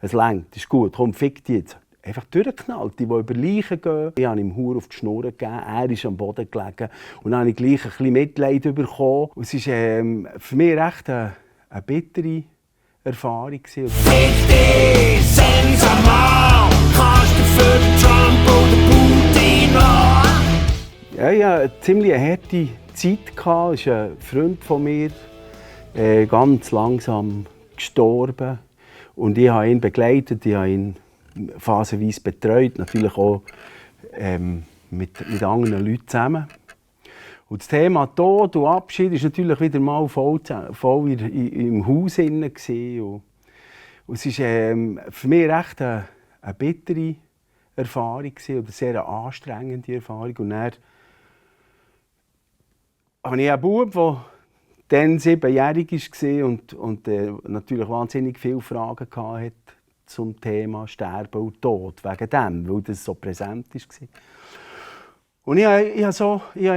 es reicht, das ist gut, komm, fick dich jetzt. Einfach durchgeknallt, die über Leichen gehen. Ich habe ihm Hure auf die Schnur gegeben, er ist am Boden gelegen. Und dann habe ich gleich ein bisschen Mitleid bekommen. Und es war für mich recht eine bittere Erfahrung. Fick dich, sensamal, kannst du für den Trump oder Putin haben? Ja, ich hatte eine ziemlich harte Zeit. Es ist ein Freund von mir, ganz langsam gestorben. Und ich habe ihn begleitet, ich habe ihn phasenweise betreut, natürlich auch mit anderen Leuten zusammen. Und das Thema Tod und Abschied war natürlich wieder mal voll im Haus. Und es war für mich recht eine bittere Erfahrung oder sehr anstrengende Erfahrung. Und dann habe ich einen Bub, der dann 7-jährig war und natürlich wahnsinnig viele Fragen hatte zum Thema Sterben und Tod, wegen dem, weil das so präsent war. Und ich habe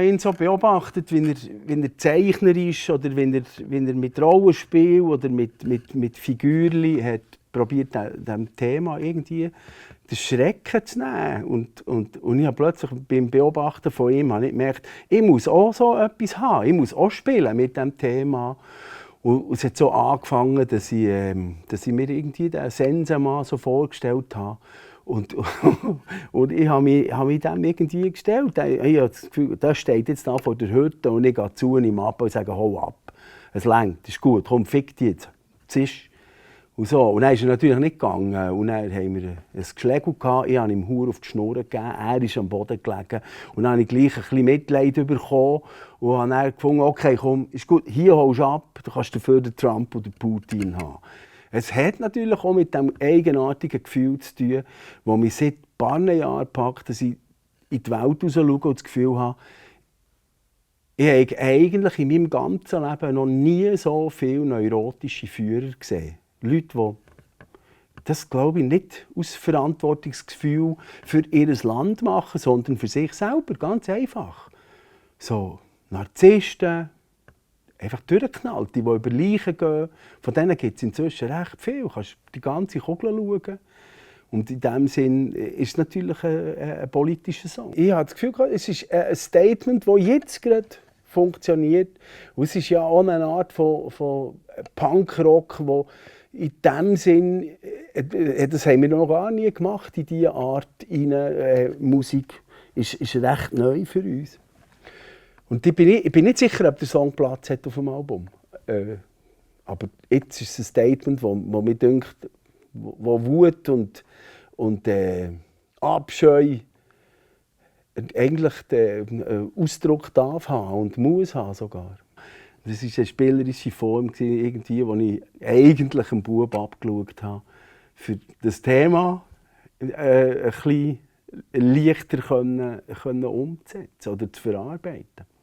ihn so beobachtet, wie er Zeichner ist oder wie er mit Rollenspiel oder mit Figürchen hat probiert, diesem Thema irgendwie den Schrecken zu nehmen. Und ich habe plötzlich beim Beobachten von ihm gemerkt, ich muss auch so etwas haben, ich muss auch spielen mit diesem Thema. Und es hat so angefangen, dass ich mir irgendwie den Sensenmann so vorgestellt habe. Und ich habe mich dem irgendwie gestellt. Ich habe das Gefühl, der steht jetzt da vor der Hütte und ich gehe zu ihm ab und sage, hau ab. Es reicht, das ist gut, komm, fick dich jetzt. Zisch. Und so. Und dann ist er natürlich nicht gegangen. Und dann haben wir ein Geschläge gehabt. Ich habe ihm Hure auf die Schnur gegeben. Er ist am Boden gelegen. Und dann habe ich gleich ein bisschen Mitleid bekommen. Und habe dann gefunden, okay, komm, ist gut, hier holst du ab. Du kannst dafür den Trump oder Putin haben. Es hat natürlich auch mit dem eigenartigen Gefühl zu tun, das mich seit ein paar Jahren packt, dass ich in die Welt raus schaue und das Gefühl habe, ich habe eigentlich in meinem ganzen Leben noch nie so viele neurotische Führer gesehen. Leute, die das, glaube ich, nicht aus Verantwortungsgefühl für ihr Land machen, sondern für sich selber, ganz einfach. So Narzissten, einfach durchgeknallt, die über Leichen gehen. Von denen gibt es inzwischen recht viel. Du kannst die ganze Kugel schauen. Und in diesem Sinn ist es natürlich ein politischer Song. Ich habe das Gefühl, es ist ein Statement, das jetzt gerade funktioniert. Und es ist ja auch eine Art von Punkrock, wo in diesem Sinn, das haben wir noch gar nie gemacht, in diese Art Musik, ist recht neu für uns. Und ich bin nicht sicher, ob der Song Platz hat auf dem Album. Aber jetzt ist es ein Statement, das mir denkt, wo Wut und Abscheu eigentlich den Ausdruck darf haben und muss haben sogar. Das war eine spielerische Form, irgendwie, wo ich eigentlich einen Bub abgeschaut habe, für das Thema ein bisschen leichter umzusetzen oder zu verarbeiten.